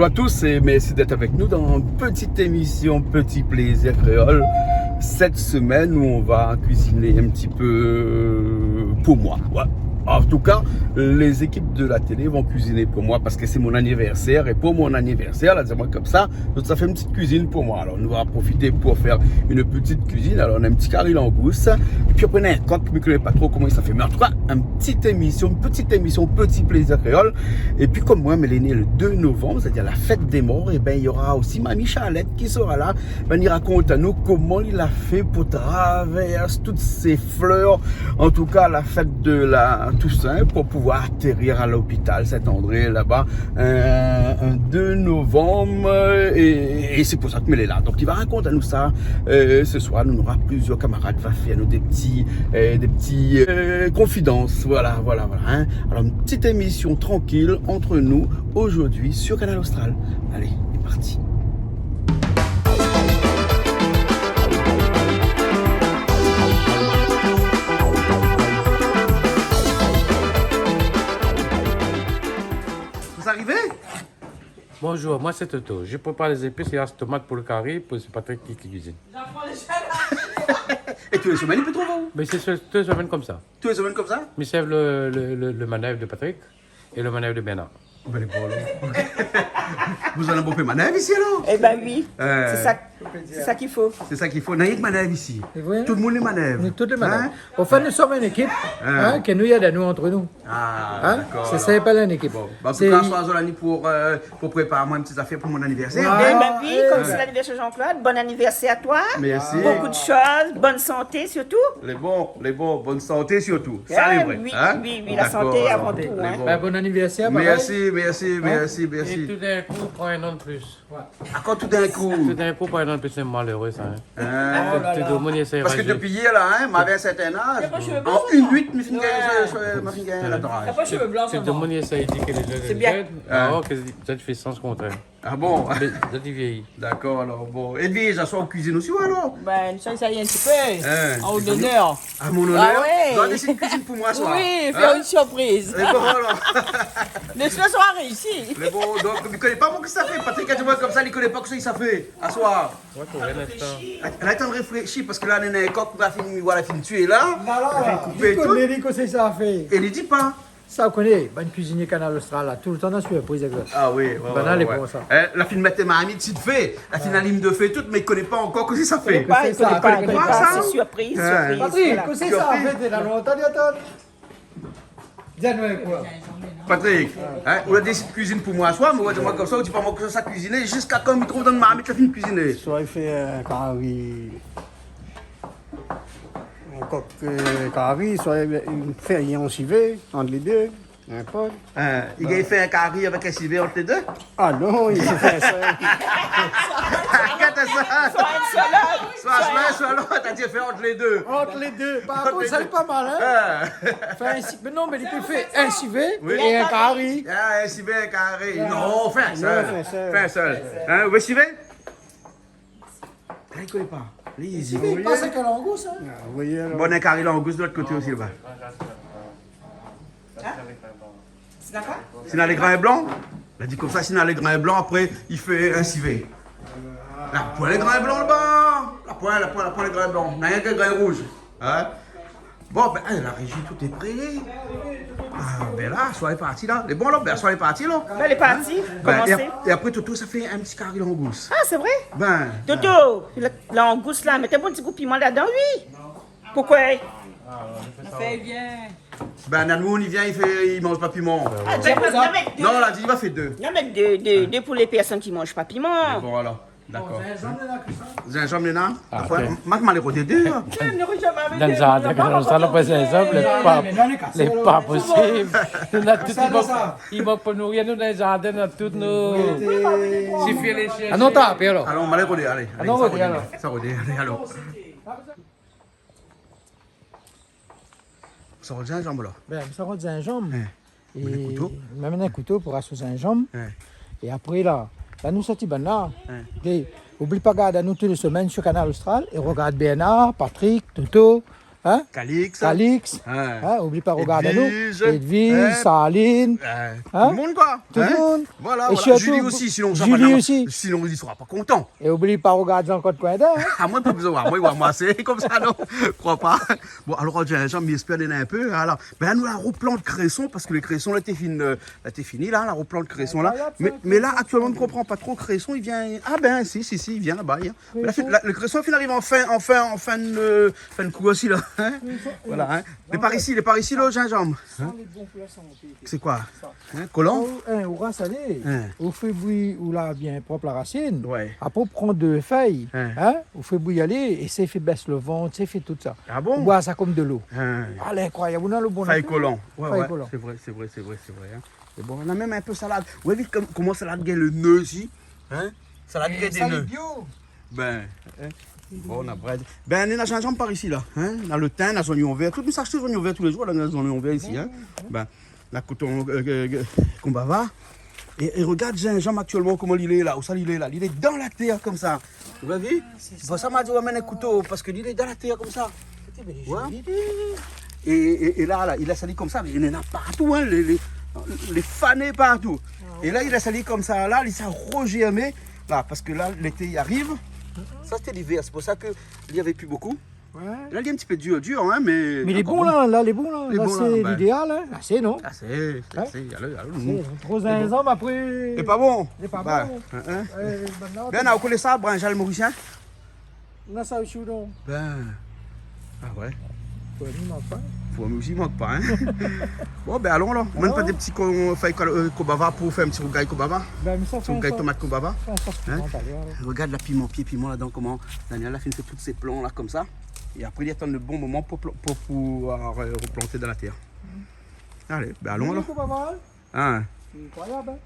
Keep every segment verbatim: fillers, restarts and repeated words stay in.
Bonjour à tous et merci d'être avec nous dans une petite émission Petit Plaisir Créole. Cette semaine où on va cuisiner un petit peu pour moi. Ouais. En tout cas, les équipes de la télé vont cuisiner pour moi parce que c'est mon anniversaire. Et pour mon anniversaire, la, di amoin konmsa, donk sa fé in ti kuizine pou moin. Alor, nou va profité pou fé in ti kuizine. Alor, nou na in ti kari langous. Épi apré, nou na in kok, mi koné pa tro koman sa i fé. Mé an tou ka, in ti émision, in ti émision, Petit Plaisir Créole. Épi konm moin, mi lé né le deux novembre, sétadir la fèt dé mor, é bin, nora osi Mami Charlette ki sera la. Bin, li rakont anou koman li la fé pou travèrs tout sé flèr. An tou ka, la fèt de la Toussaint pou pouvoir atérir a lopital Saint-André laba, in, in deux novembre, é, é sé pou sa ke mi lé la. Donk, li va rakont anou sa, eu, se soir. Nou nora plizièr kamarad va fé anou dé ti, eu, dé ti, eu, konfidans. Voilà, voilà, voilà, in. Alor, in ti émision trankil ant nou zordi sur Kanal Austral. Alé, lé parti. Vous arrivez ? Bonjour, moi c'est Toto. Je prépare les épices et la tomate pour le cari, pour, c'est Patrick qui, qui cuisine. É tou lé semèn, li pé trouvé aou ? Mé sé sur, tout lé semèn konmsa. Tout lé semèn konmsa ? Mi sèv le, le, le, le manèv de Patrick é le manèv de Bernard. Bin, lé bon, alor. Zot néna bonpé manèv isi, alor ? É bin oui. Eu, sé sa, sé sa k'i fo. Sé sa k'i fo. Néna rienk manèv isi. Sé vré, in ? Tout demoun lé manèv. Nou tout lé manèv. In ? Anfin, nou som in ékip, in, ke nou èd anou ant nou. A, dakor, alor. Sé sa i apèl in ékip. Bon, bin, an tou ka, bonsoir Zolani pou, eu, pou prépar amoin in ti zafèr pou mon anivèrsèr. Voilà. É bin oui, konm sé lanivèrsèr Jean-Claude, bon anivèrsèr a toi. Mèrsi. Bonpé de shoz, bone santé sirtou. Lé bon, lé bon, bone santé sirtou. Sa lé vré, oui, in ? Oui, oui, la santé avan tou, in. Dakor, alor, lé bon. Bin, bon anivèrsèr, parèy. Mèrsi, mèrsi, mèrsi, mèrsi. É toudinkou, pran in an de plis. Ankor toudinkou. Toudinkou, pran in an de plis, sé maléré sa, in. In. Tout demoun i éséy rajouté. Parske dopi yèr la, in, moin navé in sèrtin az, an in nuit, mi fine gingn, mi fine gingn la draz. Tout demoun i éséy di ke lé jenn, lé jenn. Sé bien. Alor ke sa i fé sans kontrèr. A bon ? Mé zot i vyéyi. Dakor, alor, bon. É pi, aswar, ou kuizine osi, ou, alor ? Bin, sa, sa i lé in ti pé an onèr. A, mon onèr ? A oui. Donk, sé in kuizine pou moin aswar. Oui, fé in sirpriz. É bon, alor. Mé sé soir isi. Mé bon, donk, mi koné pa koman sa i fé. Patrick la di amoin konmsa, li koné pa koman sa i fé aswar. Moin, pou in instan. Li lé antrin réfléshi, parske la, néna in kok, la fine, voilà, fine tié la. Non, non, la fine koupé li koné, li koné kosa sa fé. É li di pa. Sa, ou koné, bann kuizinié Kanal Austral la, toultan néna sirpriz avèk zot. A oui, oui, oui. Banna lé bon, sa. É, la fine mèt marmit, si de fé, la fine alim de fé, tout, mé li koné pa ankor kosa sa fé. Koné pa, li koné pa, li koné pa, sé sirpriz, sirpriz, voilà. Patrick, kosa sa fé, té la lontan, atann. Di anou in kou. Patrick, in, ou la désid kuizine pou moin aswar, mé ou la di amoin konmsa, ou di pa amoin kosa sa kuiziné, ziska kan mi trouv dann marmit la fine kuiziné. Soi i fé in kari, in kok, eu, kari, soi i fé in sivé, ant lé dé, in pol. In, i gingn fé in kari avèk in sivé ant lé dé ? A non, i fé in sèl. Gard sa. Soi in sèl. Soi, soi, soi, la di fé ant lé dé. Ant lé dé. Par kont, sa lé pa mal, in ? Fé in si-, mé non, mé li pé fé in sivé é in kari. A, in sivé, in kari. Non, fé in sèl. Non, fé in sèl. Fé in sèl. In, ou vé sivé ? La, li koné pa. Li, li, li pas avèk langous, in ? A, oui, alor. Bon, in kari langous de lot koté osi, laba. In ? Si néna lé grin blan ? La di konmsa, si néna lé grin blan, apré, i fé in sivé. La poin lé grin blan laba. La poin, la poin, la poin lé grin blan. Néna rienk grin rouz. In ? Bon, bin, in, la réji, tout lé pré. A, bin la, soi lé parti la. Lé bon la, bin, soi lé parti la. Bin, lé parti. In ? Bin, komansé. É, é apré, Toto, sa fé in ti kari langous. A, sé vré ? Bin. Toto, la, langous la, mèt in bon ti kou piman ladan, oui. Poukosa ? Sa fé bien. Bin, Nanou, i vien, i fé, i manz pa piman. A, bin, mèt dé. Non, la di, i va fé dé. Non, mèt dé, dé, dé pou lé pèrsone ki manz pa piman. Bon, alor, dakor. Bon, zinzanm, néna ke sa ? Zinzanm, néna ? A, moin, moin la rodé dé, in. Dann zardin, kan nou sa la pa zinzanm, lé pa, lé pa posib. Nou néna tout, i mank, i mank pou nouri anou dann zardin, néna tout nou. Sifi alé shèrshé. A non, tapé alor. Alon, moin la rodé, alé. A non, alé, rodé, sa rodé, alé, alor. Sa rod zinzanm la. Bin, sa rod zinzanm. In. É mèm in kouto pou ras zinzanm. In. É apré la, la nou sort banna. In. É oubli pa gard anou tout lé semèn sur Kanal Austral é rogard Bernard, Patrick, Toto, Hein ? Calix. Calix. Hein. Hein, oubli pa rogard anou. Edwige. Edwige, hein ? Saline. Hein ? Tout le monde, quoi. Tout le monde. Voilà, voilà. Julie aussi, sinon, Julie aussi. Sinon, li sera pa kontan. É oubli pa rogard Jean-Claude Coindin, hein ? Ah, moin, pa bezoin, moin, moin, sé konmsa, non. Kroi pa. Bon, alor, Gingembre, mi espèr néna in pé, alor. Bin, nou la replant kréson, parske lé kréson la té fini, euh, la té fini, la, la replant kréson, la. Mé, mé la, aktièlman, mi konpran pa tro, kréson, li vien, ah bin, si, si, si, li vien laba, li vien. Mé la, la, le kréson la fine ariv an fin, an fin, an fin de, fin de kours osi, la, hein ? Voilà, hein. Lé par isi, lé par isi, le gingembre. Hein ? Sa lé bon pou la santé. Sé koi ? Hein, kolan ? Ou, hein, ou ras alé, ou fé bouyi, ou la bien prop la rasine. Ouais. Apré, ou pran dé fèy, hein, ou fé bouyi alé, é sa i fé bès le vant, sa i fé tout sa. Ah bon ? Ou boir sa konm de lo. Hein. Ah, l'inkroiyab, ou na le bon afèr. Fèy kolan. Ouais, ouais. Fèy kolan. Sé vré, sé vré, sé vré, sé vré, hein. É bon, na mèm in pé salad. Ou la vi kom-, koman salad i gingn le ne osi, hein ? Salad i gingn le ne. Bin, hein. Bon, na brèd. Bin, néna gingembre par isi, la, hein ? Na le tin, na zonion vèr. Tout, nou sa ashté zonion vèr tou lé zour, la, na zonion vèr isi, hein ? Bin, na koton, euh, euh, euh, konbava. É, é rogard gingembre aktièlman, koman li lé la, ousa li lé la. Li lé dan la tèr, konmsa. Ou la vi ? Ah, sé pou sa ma di, ou amenn in kouto, parske li lé dan la tèr, konmsa. Ouais. É, é, é la, la, li lès ali konmsa, mé néna partou, hein, lé, lé, lé fané partou. Ah ouais. É la, li lès ali konmsa, la, li sa rojèrmé, la, parske la, lété i ariv. Sa, sété livèr, sé pou sa ke li navé pi bonpé. Ouais. La, li lé in ti pé dir, dir, hein, mé... Mé lé bon, la, la, lé bon, la. Lé bon, la, sé lidéal, hein. Asé, non ? Asé, asé, alé, alé. Sé tro zinzanm, apré. Lé pa bon. Lé pa bon. Bin, hein. Euh, bin, ou koné sa, brinzal morisien ? Na sa osi, ou non ? Bin, ah ouais. Pou mi mank pa. Pou mi osi mank pa, hein. Bon, bin, alon, alor. Alor ? Ou mèt pa dé ti kon-, fèy kol-, euh, konbava pou fé in ti rougay konbava ? Bin, mi sa fé in sos. Ti rougay tomat konbava. Fé in sos piman, alé, alor. Hein ? Rogard la piman, pié piman ladan, koman Daniel la fine fé tout sé plan la, konmsa. É apré, li atann le bon moman pou pla-, pou, pou, euh, replanté dan la tèr. Alé, bin, alon, alor. Ou koné konbava, hein ? Hein. Sé inkroiyab, hein ?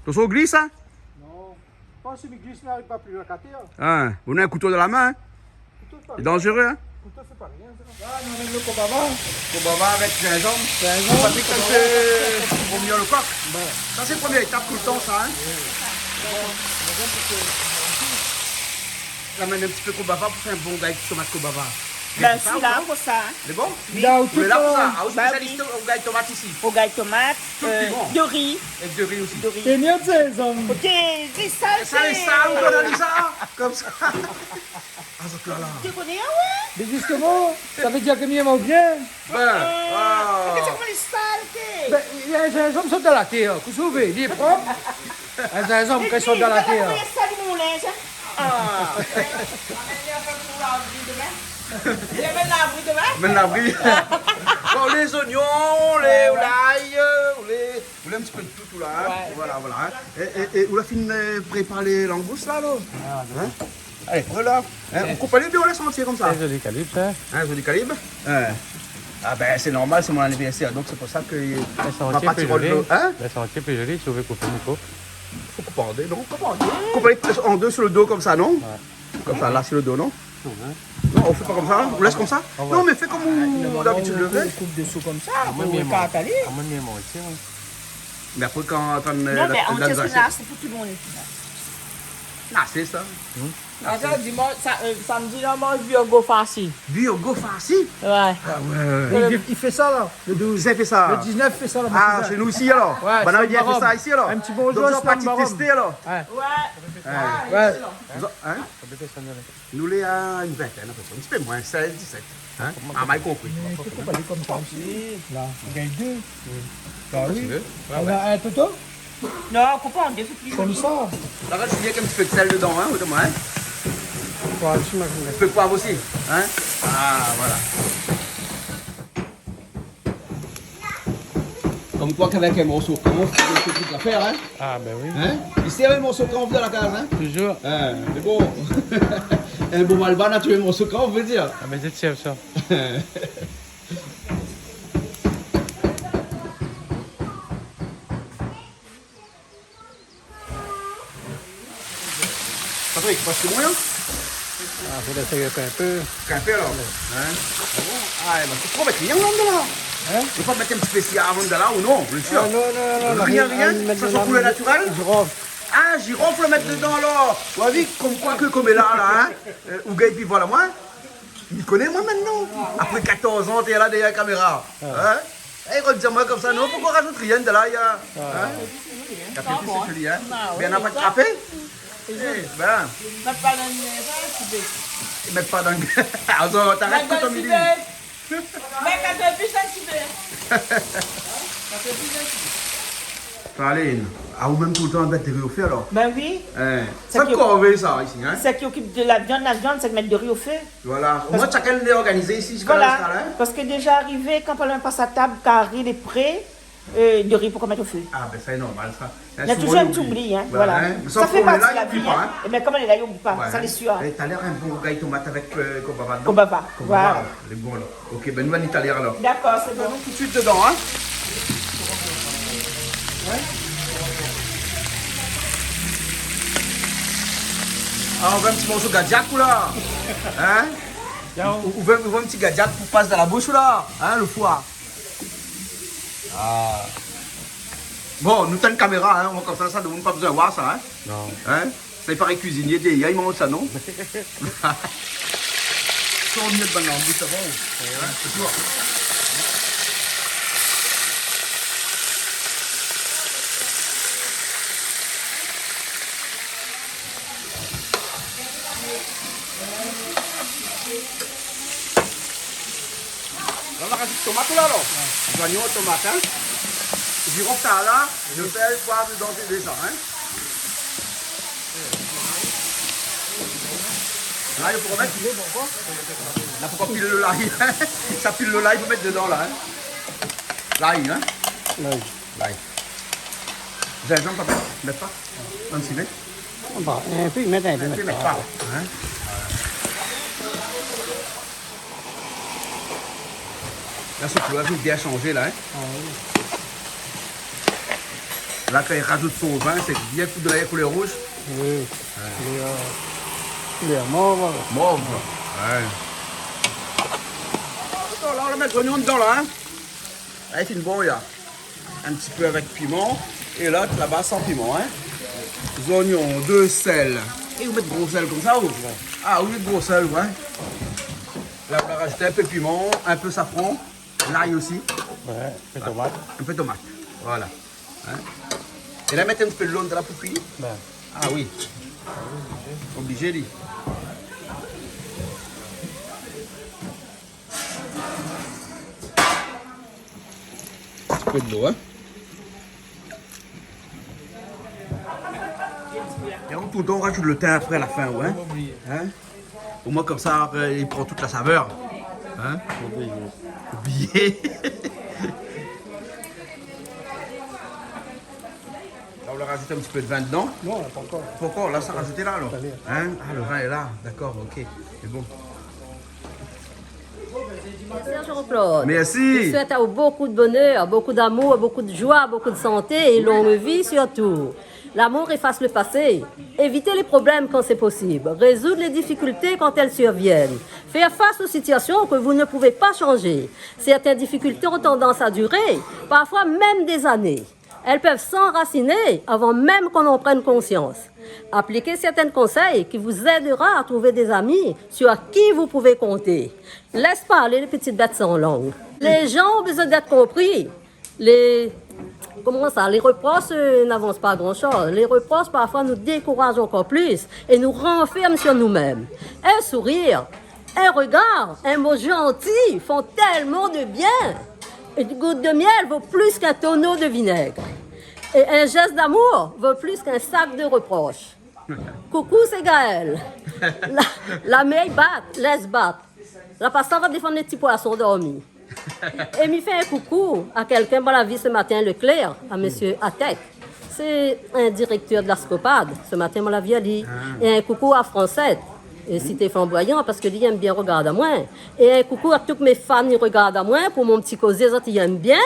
Ou glis, hein ? Non. Pas si mi glis, mi ariv pa pli loin ke la tèr. Hein, ou na in kouto dan la min, hein ? Kouto, sé pa rien. Sé danzéré, hein ? Kouto, sé pa rien, sa. La, nou amenn le konbava. Konbava avèk zinzanm. Zinzanm, konbava. Patrick, konbava. Ou fé romir le kok. Bin. Sa, sé premièr étap toultan, sa, hein ? Oui. Bon. Ou amenn in ti pé konbava pou fé in bon rougay tomat konbava. Bin, bien, sé la pou sa, hein. Lé bon ? Oui. Ou lé la pou sa. Ah, ou lé spésialis rougay tomat isi. Rougay tomat, euh, piman. Tout dori. Avèk dori osi. Dori. É mié, sé zom. Ok, sé sa, sa lé sa, ou donn ali sa, konmsa. Ah, zot la, la. Ou koné, ah ouais ? Mé zistoman, sa i vé dir ke mié manz bien. Bin, ah. Mé koman lé sal, té ? Bin, néna zinzanm i sort dan la tèr, hein. Kosa ou vé, li lé prop. Néna zinzanm i sort dan la tèr. Mé koman i sal mon linz, hein ? Ah. Amenn labri domin. Amenn labri domin. Amenn labri. Bon, lé zonion, lé, ouais, ouais, lay, euh, lé, ou la in ti pé de tout, ou la, hein. Ouais. Voilà, voilà, hein. É, é, é ou la fine, euh, prépar lé langous la, lo ? Ah, ouais. Hein ? Alé, voilà. Hein, ouais. Ou koup ali oubien ou lès antié konmsa ? Sé zoli kalib, sa. Hein, zoli kalib ? Hein. Ah bin, sé normal, sé mon anivèrsèr, donk sé pou sa ke... Lès antié, pi zoli. Hein ? Lès antié, pi zoli, si ou vé koupé, ou koup. Fo koupé an dé, non ? Koupé an dé. Koup ali an dé su le do konmsa, non ? Ouais. Konmsa, la, su le do, non ? Non, hein. Non, ou fé pa konmsa, ou lès konmsa. Ah ouais. Non, mé fé konm ou, dabitid, ou fé. Ou koup désou konmsa, ah, moin, ou ékart ali. Ah, moin, mi manz osi, hein. Mé apré, kan ou antann, euh... Non, mé an tir, sé la, sé pou tout le moun. Ah, sé sa. Hmm. Ah, sa, dimansh, sa, euh, samdi, la, manz burgo farsi. Burgo farsi ? Ouais. Ah ouais, ouais. Li, li fé sa, la, le douz. Sa i fé sa. Le diznèf, i fé sa, la. Ah, sé nou isi, alor. Ouais, banna i vien fé sa isi, alor. In ti bonzour, donk, zot la parti tèsté, alor. Ouais. Ouais. Ah, ouais. Excellent. Zot, hein ? Nou lé a in vintèn, apépré. In ti pé moin, sèz, disèt. Hein ? Ah, mal konpri. Mé ou pé pa alé konmsa osi. La, ou gingn dé. Ba oui. Ou vé. Ouais, ouais. Néna in toto ? Non, koup an dé, sé pli zoli. Konmsa. La, rajout in ti pé de sèl dedan, hein, otroman, hein. Poiv osi, ma fine. In pé poiv osi, hein. Ah, voilà. Konm koi k'avèk in morso kanf, ou fé tout zafèr, hein ? Ah, bin oui. Hein ? Isi, avèk in morso kanf dan la kaz, hein ? Toujour. Hein, mé bon. In bon malbar na toujour in morso kanf, i vé dir. Ah, mé sé sir sa. Patrick, pas si moin, hein ? Ah, fo lès ali in pé. In pé, alor ? Hein ? Ah bon ? Ah, é bin, fo mèt triang la, la. Hein ? Fo pa mèt in ti pé si avan la, ou non, bien sir. Ah, non, non, non, rien, non, rien. Sa, son koulèr natirèl. Jirof. Ah, jirof, ou la mèt dedan, alor. Ou la vi, konm koi ke, konm la, la, hein ? Euh, ou gingn pi voir la, moin. Mi koné, moin, mintnan. Apré katorz an, té la dèrièr kaméra. Hin ? É, i rogard amoin konmsa, non, poukoi razout rien de la, ya ? Hin ? Kafé, sé joli, hin ? Mé na pa de kafé ? É bin. Mèt pa dan le, sa, le sibé. Mèt pa dan le, ah, sa, t'arrêtes tout au milieu. Mèt dan le sibé. Mèt dan le sibé. Sa fé plis dan le sibé. Alé, a ou mèm toultan mèt dori o fé, alor ? Bin oui. Hin. Sa ki kor, sa, isi, hin ? Sak i okip de la viann, la viann, sak i mèt dori o fé. Voilà. Omoin, shakinn lé organizé isi, jiska la, hin ? Voilà. Parske déza arivé, kan pa loin pas a tab, kari lé pré, euh, dori pou mèt o fé. Ah, bin, sa lé normal, sa. Hin, souvan, i oubli. Na touzour in ti oubli, hin, voilà. Mé sa fé parti de la vi, hin. Sa, i oubli pa, hin. É bin, konm lé la, i oubli pa, sa lé sir. Ouais. É talèr, in bon rougay tomat avèk, euh, konbava dedan. Konbava, voilà. Konbava, lé bon, la. Ok, bin, nou va alé talèr, alor. Dakor, sé bon. Alon tout suit dedan, hin. Ah, ou vé in ti morso gadiak, ou la ? Hin ? Ou, ou vé, ou vé in ti gadiak pou pas dan la boush, ou la ? Hin, le foi. Ah. Bon, nou té in kaméra, hin, ou oi konmsa, sa, domoun pa bezoin oir sa, hin. Non. Hin ? Sa, i paré kuizinié, dé, i manz sa, non ? Sa, ou mèt bann langoust avan, ou ? Ouais. Hin, sé tou. La, nou va razout tomat, la, alor. Ouais. Zoignon, tomat, hin. Zirof, sa la, le sèl, poiv, dedan, sé déza, hin. La, i fo mèt. La, fo pil le lay. Sa pil le lay, fo mèt dedan, la, hin. Lay, hin. Lay. Lay. Zinzanm, pa mèt, mèt pa. Mèm si mèt. Bon, in pé, mèt in pé, in pé, mèt pa. Mèt pa, hin. La, sé koulèr la bien shanzé, la, hin. Ah oui. La, kan i razout son vin, sé bien foutre de la koulèr rouz. Oui. Ouais. Koulèr, koulèr mov. Mov. Ouais. Atann, la, nou va mèt zoignon dedan, la, hin. Alé, sé in bon, ya. In ti pé avèk piman. É lot laba san piman, hin. Zoignon, de sèl. É ou mèt gro sèl konmsa, ou ? Ouais. Ah oui, gro sèl, ouais. La, nou va razout in pé piman, in pé safran, lay osi. Ouais, in pé tomat. In pé tomat, voilà. Hin ? É la, mèt in ti pé de lo la pou kui. Ouais. Ah oui. Oblizé, li. In ti pé de lo, hin. É ou, toultan, ou razout le tin apré, a la fin, ouais. Fo pa oublié. Hin ? Omoin, konmsa, apré, i pran tout la savèr. Hin ? Fo pa oublié. Oublié. La, ou la razout in ti pé de vin dedan ? Non, pankor. Pankor, la, sa razout la, alor. Talèr. Hin ? Ah, le vin lé la. Dakor, ok. Sé bon. Cher Jean-Claude, merci. Je souhaite à vous beaucoup de bonheur, beaucoup d'amour, beaucoup de joie, beaucoup de santé et longue vie surtout. L'amour efface le passé. Évitez les problèmes quand c'est possible. Résoudre les difficultés quand elles surviennent. Faire face aux situations que vous ne pouvez pas changer. Certaines difficultés ont tendance à durer, parfois même des années. Elles peuvent s'enraciner avant même qu'on en prenne conscience. Appliquez certains conseils qui vous aidera à trouver des amis sur qui vous pouvez compter. Laisse parler les petites bêtes sans langue. Les gens ont besoin d'être compris. Les, comment ça, les reproches, euh, n'avancent pas à grand-chose. Les reproches, parfois, nous découragent encore plus et nous renferment sur nous-mêmes. Un sourire, un regard, un mot gentil font tellement de bien. Une goutte de miel vaut plus qu'un tonneau de vinaigre. Et un geste d'amour vaut plus qu'un sac de reproches. Coucou, c'est Gaëlle. La, la mèr i bat, lès bat. La pa sa va défann lé ti poison dormi. É mi fé in koukou a kèlkin, moin la vi se matin, Leclerc, a mésyé Atek. Sé in direktèr de la Scopad. Se matin, moin la vi ali. Ah. É in koukou a Francette, é Cité Flamboyant, parske li èm bien rogard amoin. É in koukou a tout mé fan i rogard amoin pou mon ti kozé, zot i èm bien.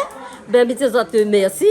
Bin, mi di azot mèrsi.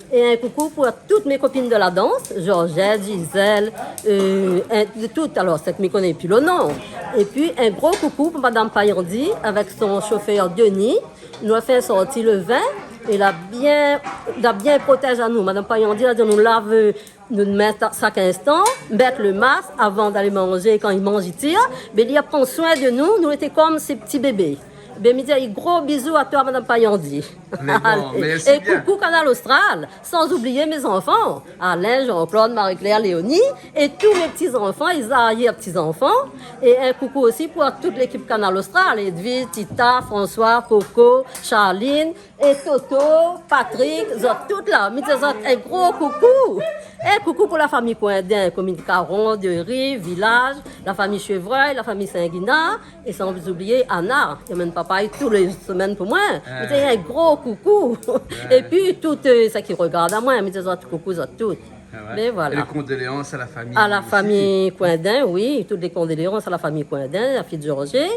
É in koukou pou tout mé kopine de la dans, Georgette, Gisèle, euh, in, de tout, alor, sèk mi koné pi lo non. Épi, in gro koukou pou madam Payandi avèk son shofèr Denis. Nou la fé sorti le vin, É la bien, la bien protèz anou. Madam Payandi la di anou lav, euh, nout min ta-, sak instan, mèt le mask avan d'alé manzé, kan i manz, i tir. Bin li la pran swin de nou, nou lété kom sé ti bébé. Bin mi di ali gro bizou a toi, Madam Payandi. Lé bon, mèrsi bien. É koukou Kanal Austral, san oublié mé zanfan, Alain, Jean-Claude, Marie-Claire, Léonie, é tout mé ti zanfan, é zarièr ti zanfan. É in koukou osi pou tout lékip Kanal Austral, Edwige, Tita, François, Coco, Charline, é Toto, Patrick, zot tout la. Mi di azot in gro koukou. In koukou pou la fami Coindin, komin Caron, Deri, Vilaz, la fami Chevreuil, la fami Saint-Guinard, é san oublié Anna, i amenn papay tout lé semèn pou moin. Ah. Mi di in gro koukou. Ouais. Épi tout, euh, sak i regard amoin, mi di azot koukou, zot tout. Ah ouais. Mé voilà. Et les condoléances à la famille aussi. A la fami Coindin, oui, tout lé kondoléans a la fami Coindin, la fiy de Georges.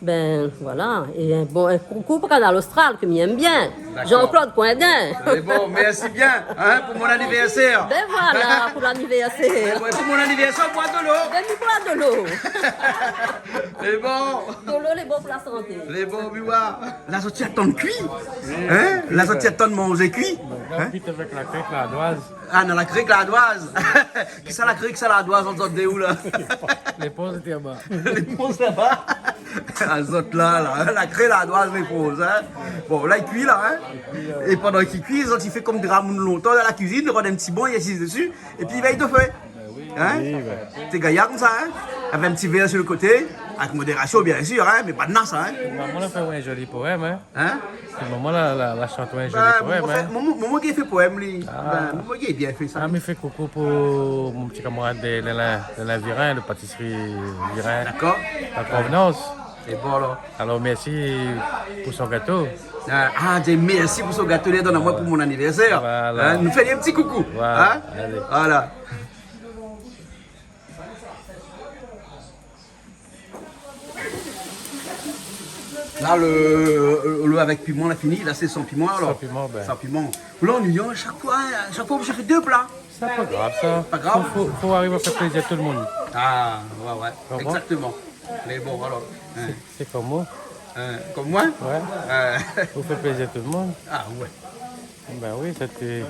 Bin voilà. É in bon, in koukou pou Kanal Austral, ke mi èm bien. Dakor. Jean-Claude Coindin. Lé bon, mèrsi bien, hein, pou mon anivèrsèr. Bin voilà, pou lanivèrsèr. Lé bon, pou mon anivèrsèr, boi dolo. Bin mi boi dolo. Lé bon. Dolo lé bon pou la santé. Lé bon, mi boi. La zot i atann kui. Hein ? La zot i atann manzé kui. Hein ? Vit avèk la kèk la doaz. Ah, dan la krik la doaz. Kisa la krik sa la doaz, zot dé ou la ? Léponz lété laba. Léponz laba. Ah, zot la, la, la krik la doaz, léponz, hein. Bon, la i kui la, hein. É pandan ki kui, zot i fé kom gramoun lontan dan la kuizine, i rod in ti bon, i asiz dési, épi i vèy dofé. Hein ? Oui, ouais. Té gayar konmsa, hein ? Avèk in ti vèr su le koté, avèk modérasion, bien sir, hein, mé pa de nas, hein. Momon la fé in zoli poèm, hein. Hein ? Momon la, la, la shant in zoli poèm, hein. Momon, momon ki fé poèm, li. Ah. Bin, momon ki bien fé sa. Ah, mi fé koukou pou mon ti kamarad de, de la, de la Virin, le patisri Virin. Dakor. La Provenance. É bon, alor. Alor, mèrsi pou son gato. Ah, ah, di mèrsi pou son gato, li la donn amoin pou mon anivèrsèr. Voilà. Hein ? Nou fé in ti koukou. Voilà. Hein ? Alé. Voilà. La, le, le, le avèk piman, la fini. La, sé san piman, alor. San piman, bin. San piman. Pou la, nou, shak foi, shak foi, mi fé dé pla. Sa pa grav, sa. Pa grav. Fo, fo, fo ariv a fé plézir tout le moun. Ah, ouais, ouais. Konpran ? Exactement. Mé bon, alor, hein. Sé, sé kom moin. Hein, kom moin ? Ouais. Euh. Ou fé plézir tout le moun. Ah, ouais. Bin oui, sa té,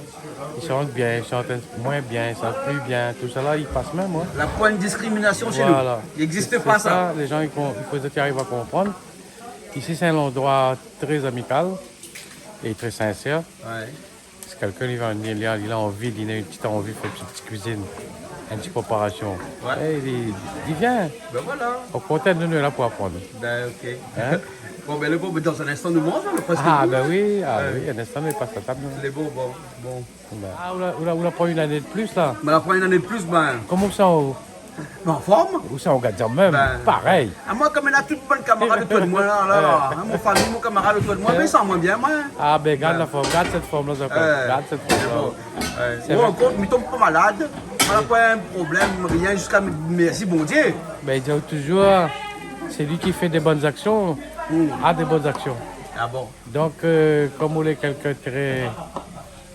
i shant bien, i shant moin bien, i shant pli bien, tousala, i pas mèm, hein. La poin diskriminasion shé nou. Voilà. I égzis pa sa. Sé sa, lé jan i kon-, i fo ariv a konprann. Isi, sé in landroi trè amikal é trè sinsèr. Ouais. Si kèlkin i va vnir, li la, li la anvi, li na in ti anvi fé in ti, ti kuizine, in ti préparasion. Ouais. É li, li vien. Bin voilà. Okontrèr, nou, nou lé la pou aprann. Bin, OK. Hein ? Bon, bin, le bon, bin, dan in instan, nou manz, la, prèsk. Ah, bin oui, ah oui, in instan, nou pas la tab, nou. Lé bon, bon, bon. Bin. Ah, ou la, ou la, ou la pran in ané de plis, la. Bin, la pran in ané de plis, bin. Koman sa, ou ? Mé an form. Ou sa, ou gard sa mèm, parèy. Ah, moin, kom la, tout bann kamarad otour de moin, la, la, la. Hein, mon fami, mon kamarad otour de moin, mé sa, moin bien, moin. Ah, bin, gard la form, gard sèt form-la, ankor. Gard sèt form-la. Lé bon. Sé vré. Ankor, mi tonm pa malad. Moin la pa in problèm, rien, ziska mèrsi Bondié. Bin, i di touzour, celui qui fait des bonnes actions a de bonnes actions. Ah bon ? Donk, euh, kom ou lé kèlkin trè,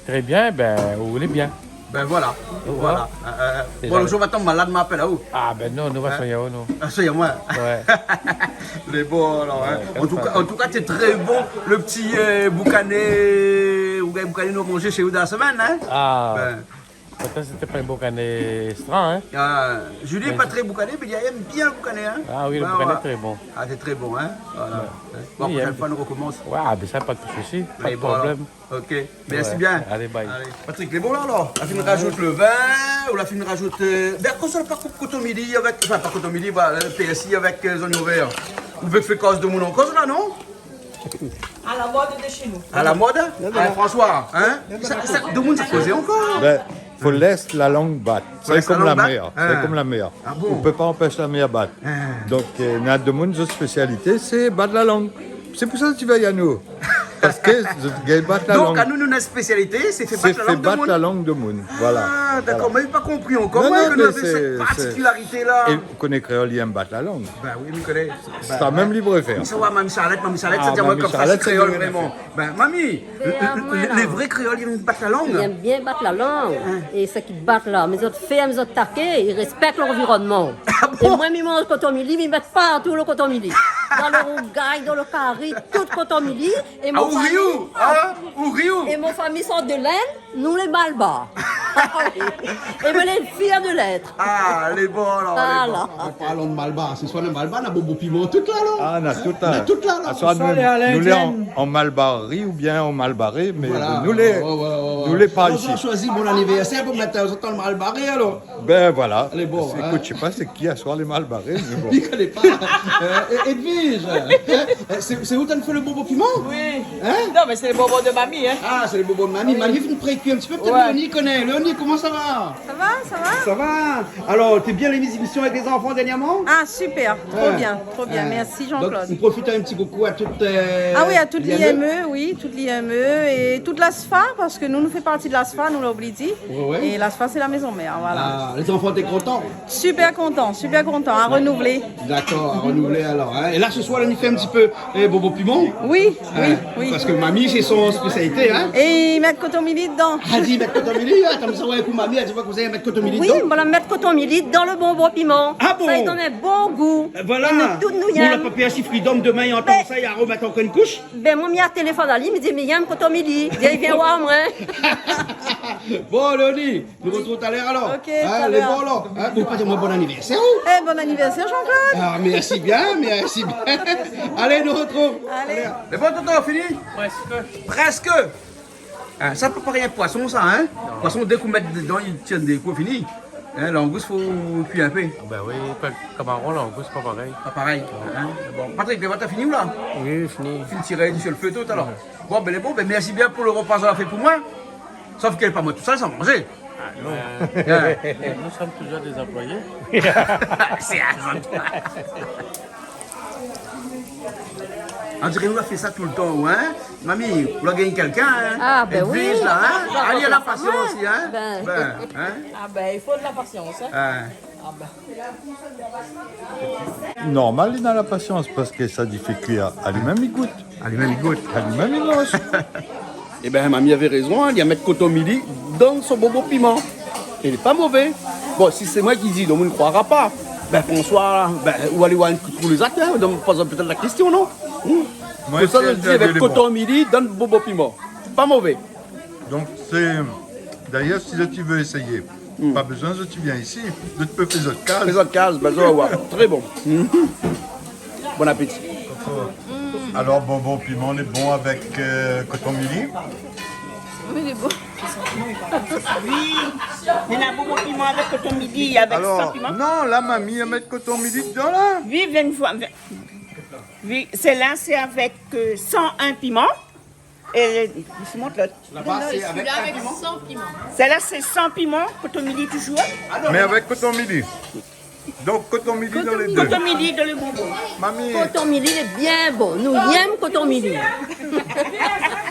trè bien, bin, ou lé bien. Bin voilà. Voilà. Euh, euh, bon, le zour ou va tonm malad, ma apèl aou. Ah, bin non, nou va soign aou, nou. Ah, soign amoin. Ouais. Lé bon, alor, hein. Ouais, an tou ka, an tou ka, té trè bon, le ti, euh, boukané, ou gingn boukané nou manzé shé ou dan la semèn, hein. Ah. Bin. Pourtan, sété pa in boukané ékstra, hein. Ah, Julie lé pa trè boukané, mé li èm bien le boukané, hein. Ah oui, le boukané lé trè bon. Ah, sé trè bon, hein. Voilà. Ouais. Bon, la proshèn foi, nou rokomans. Ouais, ah, bin sa, pa de sousi, pa de problèm. Lé bon, alor. OK. Mèrsi bien. Alé, bye. Alé. Patrick, lé bon la, alor ? La fine razout le vin, ou la fine razout, euh, bin, kosa la pa koup kotomili avèk, anfin, pa kotomili, voilà, le pèrsi avèk, euh, zoignon vèr. Ou vé fé koz demoun an koz la, non ? À la mode de chez nous. À la mode ? Non, mé la, François, hein ? Sa, sa, demoun sa kozé ankor. Bin, fo lès la lang bat. Fo lès la lang bat. Sé kom la mèr. Hein. Sé kom la mèr. Ah bon ? Ou pé pa anpèsh la mèr bat. Hein. Donk, euh, na demoun, zot spésialité, sé bat la lang. Sé pou sa zot i vien anou. Parske zot i gingn bat la lang. Donk, anou, nout spésialité, sé fé bat la lang demoun. Sé fé bat la lang demoun. Voilà. Ah, dakor, moin la pa konpri ankor, moin, ke nou lavé sèt partikilarité-la. Non, non, mé sé, sé, é ou koné kréol, i èm bat la lang. Bin oui, mi koné. Sa mèm li préfèr. Sa va, Mami Charlette, Mami Charlette, sa i di amoin konmsa, sé kréol vréman. Ah, Mami Charlette, sé kréol. Bin, Mami, lé, lé vré kréol, i èm bat la lang. I èm bien bat la lang. Hein. É sak i bat la, mé zot fèrm, zot také, i rèspèk lanvironnman. Ah bon ? É moin, mi manz kotomili, mi mèt partou le kotomili. Dan lo rougay, dan lo kari, tout koton mili. É mon fami, ah, ou ri ou ? É mon fami sort de Lind, nou lé Malbar. Ah oui. É moin lé fièr de lèt. Ah, lé bon alor, lé bon. Voilà. An parlan de Malbar, sé soi lé Malbar, na bonbon piman tout la, non ? Ah, na tout la. Na tout la, non ? Aswar nou lé an, an Malbar oubien an Malbar, mé nou lé, nou lé pa isi. Voilà. Donk zot la shoizi mon anivèrsèr pou mèt azot an Malbar alor. Ben voilà. Lé bon, hein. Ékout, mi koné pa sé ki aswar lé Malbar, mé bon. Mi koné pa. Euh, Edwige, euh, sé, sé ou la fé lo bonbon piman ? Oui. Hein ? Non, mé sé lo bonbon de mami, hein. Ah, sé lo bonbon de mami. Oui. Mami, fine prékui in ti pé, pétèt Léonie i koné. Léonie, koman sa va ? Sa va, sa va. Sa va ? Alor, té bien lé mizision avèk lé zanfan dèrnièrman ? Ah, super. Tro bien, tro bien. Mèrsi Jean-Claude. Donk, nou profit in ti koukou a tout, euh, l'I M E. Ah oui, a tout l'I M E, oui, tout l'I M E é tout l'ASFA, parske nou, nou fé parti de l'ASFA, nou la oubli di. Ouais, ouais. É l'ASFA, sé la mézon mèr, voilà. Ah, lé zanfan té kontan ? Super kontan, super kontan, a renouvlé. Dakor, a renouvlé alor, hein. É la, sé swar, nou fé in ti pé, euh, bonbon piman. Oui, oui, oui. Parske mami, sé son spésialité, hein. É i mèt koton mili dedan. Ah, di, i mèt koton mili, atann, sa, ouais, pou mami, èl i sa koman i mèt koton mili dedan. Oui, moin la mèt koton mili dan lo bonbon piman. Ah bon ? Sa i donn in bon gou. Euh, voilà. É nou tout nou yèm. Ou la pa pèr si Freedom domin i antann sa, i aromèt ankor in koush ? Ben, moin, mi téléfone ali, mi di, mi yèm koton mili. Di, vien oir moin. Bon, Léonie, nou artrouv talèr alor. Ok, talèr. Hein, lé bon alor. Hein, ou pa di amoin bon anivèrsèr, ou ? Eh, bon anivèrsèr, Jean-Claude. Ah, mèrsi bien, mèrsi bien. Alé, nou artrouv. Alé. Lé bon, tonton, fini ? Prèske. Prèske. Ah, sa pa parèy in poison, sa, hein ? Non. Poison, dé kou mèt dedan, i tien dé kou, fini. Hein, langous, fo kui in pé. Ah ben oui, pa, kamaron, langous, pa parèy. Pa parèy, hein ? Bon, Patrick, lé bon, la fini ou la ? Oui, fini. Fine tiré su lo fé tout alor. Ouais. Bon, ben, lé bon, ben, mèrsi bien pou lo repa zot la fé pou moin. Sof ke lé pa moin tousèl sa manzé. Ah, non. Euh, nou sóm toujour dé anployé. Sé in zanploi. On diré nou la fé sa toultan, hein ? Mami, ou la gingn kèlkin, hein ? Ah, ben oui. Edwige la, hein ? Sa, ali, èl na la pasians osi, hein ? Ben. Ben, hein ? Ah ben, i fo de la pasians, hein ? Hein. Ah ben. Normal, li na la pasians, parske sa li fé kui ali mèm, li gout. Ali mèm, li gout. Ali mèm, li manz. Eh ben, mami lavé rézon, hein, li la mèt koton mili dan son bonbon piman. É lé pa mové. Bon, si sé moin ki di, donk, ou ne croira pas. Ben, François, ben, ou alé oir in kou lé zot, hein, donk, poz pétèt la késtion, non ? Hmm. Moin, kosa sé zot i di avèk koton mili dan bonbon piman. Pa mové. Donk, sé, dayèr, si zot i vé éséyé, pa bezoin zot i vien isi, zot i pé fé zot kaz. Fé zot kaz, ben, zot va oir. Tré bon. Bon apéti. Alor, bonbon piman, lé bon avèk, euh, koton mili ? Oui, lé bon. Oui. Néna bonbon piman avèk koton mili, avèk san piman. Alor, non, la, mami la mèt koton mili dedan, la. Oui, vin foi, vin, oui, sèt-la, sé avèk, euh, san in piman. É, mi mont lot. Laba, sé avèk san piman. Sèt-la, sé san piman, koton mili toujour. Ah non, mé avèk koton mili. Donk, koton mili dan lé dé. Koton mili dan lo bonbon. Mami. Koton mili, lé bien bon. Nou yèm koton mili.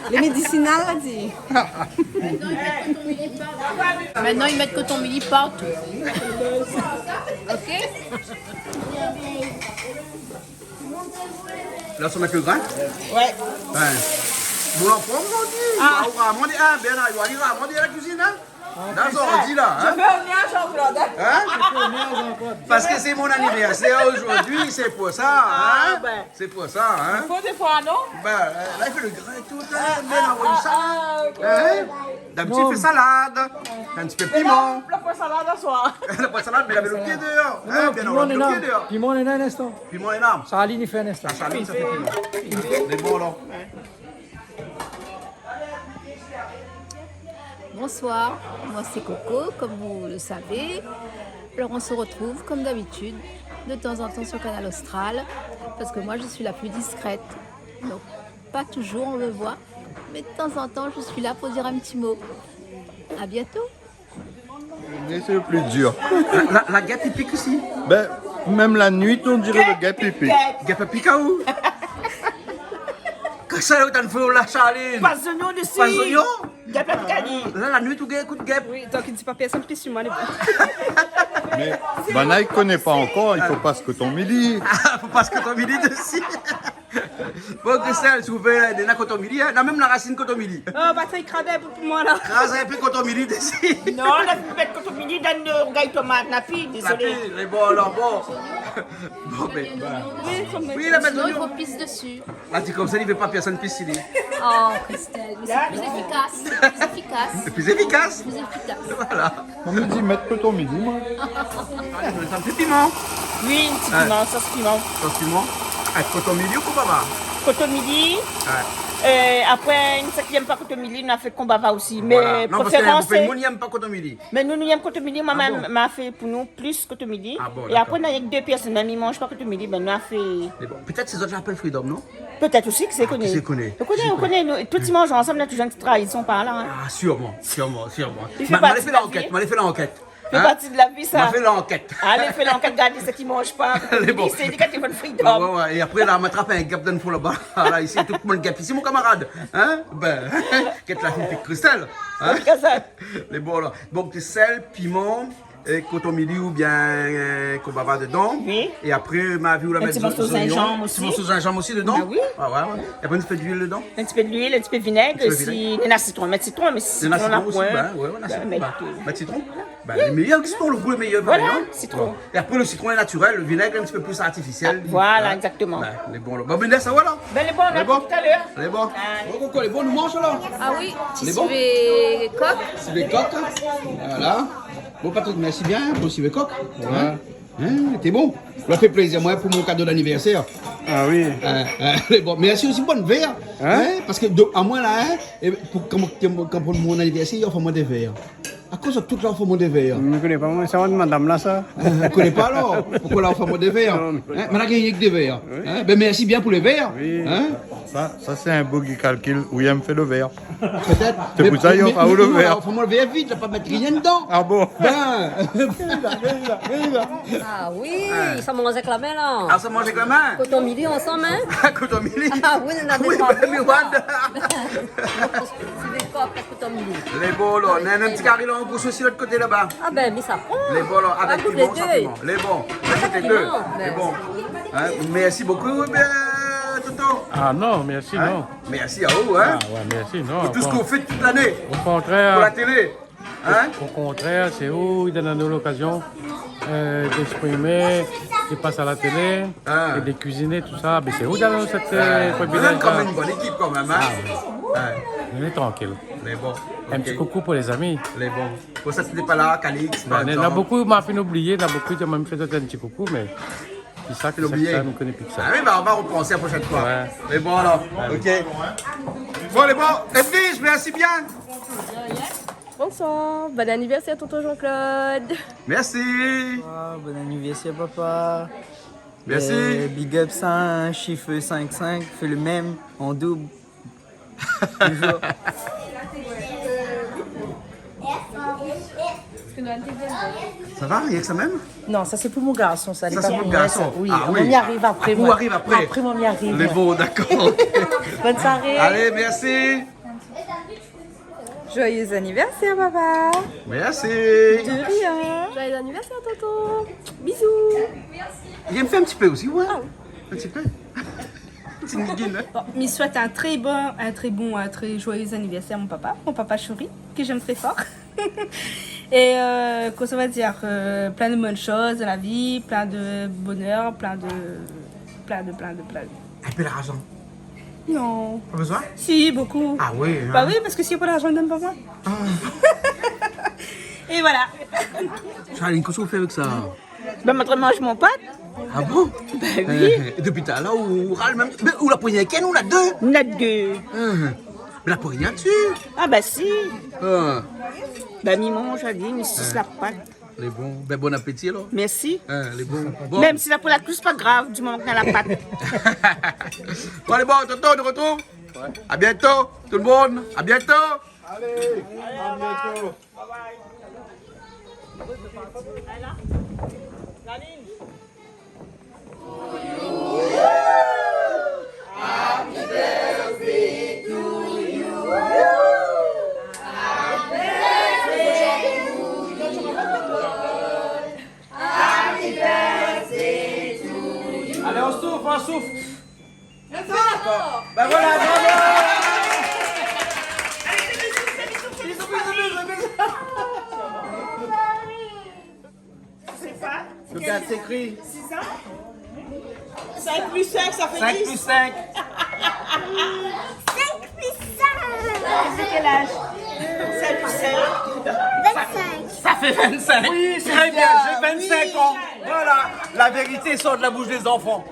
Lé médisinal, la di. Maintenant, ils mettent coton mili partout. Ok ? La, sa mèt lo grin ? Ouais. Ouais. Bon, la pran, mon di. Ah. Ou la raman, ah, ben la, ou la raman la kuizine, hein ? En plus, zordi la, hein ? Je fais honneur à Jean-Claude, hein ? Hein ? Je fais honneur à Jean-Claude. Parce que c'est mon anniversaire aujourd'hui, c'est pour ça, hein ? Ah, ben. C'est pour ça, hein ? Il faut des fois, non ? Ben, euh, la, i fé lo grin tout, hein, ben, la, sa, ah, ok. Hein ? D'abitid, i fé salad. In ti pé piman. Mé la, la pwin salad aswar. La pwin salad, mé lavé lo pié déor. Non, hein, non, bien, piman, la, lo pié déor. Piman, non, non, non. Piman, non. Sa, Aline, li fé in instan. Ah, sa, Aline, sa fé piman. Mé bon, alor. Bonsoir, moi c'est Coco, comme vous le savez. Alors on se retrouve comme d'habitude, de temps en temps sur Canal Austral, parce que moi je suis la plus discrète. Donc pas toujours on me voit, mais de temps en temps je suis là pour dire un petit mot. À bientôt. Mé sé lo pli dir. La, la, la gèp i pik isi. Ben, mèm la nuit, on diré lo gèp i pik. Gèp i pik aou ? Kosa ou tann fé la, Charline ? Pas zoignon desi. Pas zoignon ? Gèp i pik ali. La, la nuit, ou gingn ékout gèp. Oui, donk i di pa pèrsone pli si moin, lé bon. Mé banna i koné pa ankor, i fo pas koton mili. Ah, fo pas koton mili desi. Bon, Christelle, si ou vé, néna koton mili, hein. Néna mèm la rasine koton mili. Oh, ba, sa i kraz in pé pou moin, la. Kraz in pé koton mili desi. Non, la pi mèt koton mili dan lo rougay tomat, la pi, dézolé. La pi, lé bon, alor, bon. Bon, ben, oui, la mèt sinon, i fo pis desi. Ah, di konmsa, li vé pa pèrsone pis, li. Oh, Christelle, mais c'est plus efficace, c'est plus efficace. C'est plus efficace. Plus efficace. Voilà. Moin, mi di mèt koton mili, moin. Ah, i mèt in ti piman. Oui, in ti piman, sos piman. Sos piman. Ah, koton mili ou konbava ? Koton mili. Ouais. Euh, apré, sak i yèm pa koton mili, nou la fé konbava osi. Voilà. Mé non, parske préférans, bokou moun i yèm pa koton mili. Mé nou, nou yèm koton mili, moin, ma fé pou nou plis koton mili. Ah bon, d'accord. É apré, nou na rienk dé pèrsone, mèm i manz pa koton mili, ben, nou la fé. Mé bon, pétèt sé zot la apèl Freedom, non ? Pétèt osi, kisa i koné ? Ah, kisa i koné ? Ou koné, ou koné, nou, tout i manz ansanm, nou la touzour in ti traizon par la, hein. Ah, sûrement, sûrement, sûrement. Mé alé fé lankèt, alé fé lankèt. Fé parti de la vi, sa. Hein ? Ma fé lankèt. Alé fé lankèt, gard sak i manz pa. Lé bon. Sé li ki la téléfone Freedom. Ouais, ouais, ouais. É apré, la, ma trap in gèp dan fon laba. Ah, la, isi, tout moun gèp isi, mon kamarad. Hein ? Ben, gèt la fine fé Christelle. Hein ? Lé bon, la. Donk, sèl, piman, é koton mili oubien, euh, konbava dedan. Oui. É apré, ma vi ou la mèt zoignon. In ti morso zinzanm osi. In ti morso zinzanm osi dedan. Ah oui. Ah ouais, ouais. É apré, in ti pé d'luil dedan. In ti pé d'luil, in ti pé vinèg. In ti pé vinèg. Si néna sitron, mèt sitron, mé si sitron néna osi, ben, ouais, ouais, néna sitron. Mèt sitron. Ben, lé méyèr, sitron, lo gou lé méyèr, voilà, hein. Sitron. Ouais. É apré, lo sitron lé natirèl, lo vinèg in ti pé plis artifisièl. Ah, voilà, exactement. Ben, lé bon, la. Bon, ben, sa, voilà. Ben, lé bon, nou artrouv talèr. Lé bon. Bon, koko, lé bon, nou manz, la. Ah oui, ti sivé kok. Sivé kok, hein. Voilà. Bon, Patrick, mèrsi bien pou lo sivé kok. Ouais. Hein ? Hein, té bon. Sa la fé plézir amoin pou mon kado d'anivèrsèr. Ah oui. Hein, hein, lé bon. Mèrsi osi, bone vèr. Hein ? Hein ? Parske de, amoin la, hein, é pou, kan, kan, kan pou mon anivèrsèr, i ofèr amoin dé vèr. Akoz tout la ofèr amoin dé vèr ? Mi koné pa, moin, sa, madam la, sa. Hein, ou koné pa, alor ? Poukoi la ofèr amoin dé vèr ? Non, mi koné pa. Hein ? Mé la gingn rienk dé vèr. Oui. Hein ? Ben, mèrsi bien pou lé vèr. Oui. Hein ? Sa, sa sé in bogey kalkil, ou i yèm fé lo vèr. Pétèt. Sé pou sa, mé, mé, mé nou, la, ofèr amoin lo vèr vid, la, pa mèt rien dedan. Ah bon ? Ben. Ah oui, sa manz avèk la min, la. Ah, sa manz avèk la min ? Koton mili ansanm, hein ? Koton mili ? Ah oui, nou na dé troi bon, ben, la. Sé dé kok, koton mili. Lé bon, la. Néna in ti kari la, an boush osi, lot koté laba. Ah ben, mi sa pran. Lé bon, la, avèk piman, san piman. Lé bon. Avèk piman, ben. Lé bon. Hein, mèrsi bokou, ben, Toto. Ah non, mèrsi, non. Mèrsi aou, hein. Ah ouais, mèrsi, non. Pou tout sak ou fé tout lané. Okontrèr. Pou la télé. Hein ? Okontrèr, sé ou i donn anou lokazion, euh, d'èksprimé, de pasé a la télé, é de kuiziné, tousa. Mé sé ou i donn anou sèt, euh, privilèj la. Kan mèm, in bone ékip kan mèm, hein. Ah ouais. Ouais. Nou lé trankil. Mé bon, OK. In ti koukou pou lé zami. Mé bon. Pou sak té pa la, Calix, par égzanp. Ben, néna bokou, ma fine oublié, néna bokou, mi sa mèm fé in ti koukou, mé Kisa, kisa, kisa, nou koné pi kisa. Ah oui, ben, nou va repansé la proshèn foi. Ouais. Mé bon, alor, OK. Bon, lé bon. Edwige, mèrsi bien. Bonsoir. Bon anivèrsèr, tonton Jean-Claude. Mèrsi. Ah, bon anivèrsèr, papa. Mèrsi. Euh, big up, sa, hein, chiffre cinq cinq, fé le mèm an doub. Bonjour. Sa va, rienk sa mèm ? Non, sa sé pou mon garson, sa, lé pa pou moin, sa. Sa sé pou le garson. Oui, ah oui. Moin mi ariv apré, moin. Ou ariv apré. Apré, moin mi ariv. Lé bon, dakor. Bonne soirée. Alé, mèrsi. Joyeux anniversaire, papa. Mèrsi. De rien. Joyeux anniversaire, tonton. Bisous. Li yèm fé in ti pé osi, ouais. Ah oui. In ti pé. Ti migin, hein. Bon, mi souhaite un très bon, un très bon, un très joyeux anniversaire à mon papa, mon papa chéri, que j'aime très fort. Et, euh, comment ça va dire, euh, plein de bonnes choses dans la vie, plein de bonheur, plein de, plein de, plein de, plein de. Un peu d'argent. Non. Pas besoin ? Si, beaucoup. Ah oui, hein. Bah oui, parce que s'il y a pas d'argent, il donne pas moi. Ah. Et voilà. Charline, kosa ou fé avèk sa ? Ben, moin, mi manz mon pat. Ah bon ? Ben oui. Euh, é dopi talèr, ou, ou ral mèm. Mé ou la pran rienk inn, ou na dé ? Nou na dé. Hein. Mé la pran rien dsi ? Ah ben si. Hein. Ben, mi manz, mi sus la pat. Lé bon. Ben, bon appétit, alor. Mèrsi. Hein, lé bon. Bon. Mèm si la pran la kous, pa grav, du moman ke na la pat. Bon, alé, bon, tonton, nou artrouv. Ouais. À bientôt, tout le monde. À bientôt. Allez, à bientôt. Allez, on souffle, on souffle. D'accord. Ben voilà, bravo. Bisous, bisous, bisous, bisous. Regarde, c'est écrit. Cinq plus cinq, ça fait dix. Cinq plus cinq. Cinq plus cinq. C'est quel âge ? Cinq plus cinq. Vingt-cinq. Ça fait vingt-cinq. Oui, c'est bien. Très bien, j'ai vingt-cinq ans. Voilà, la vérité sort de la bouche des enfants.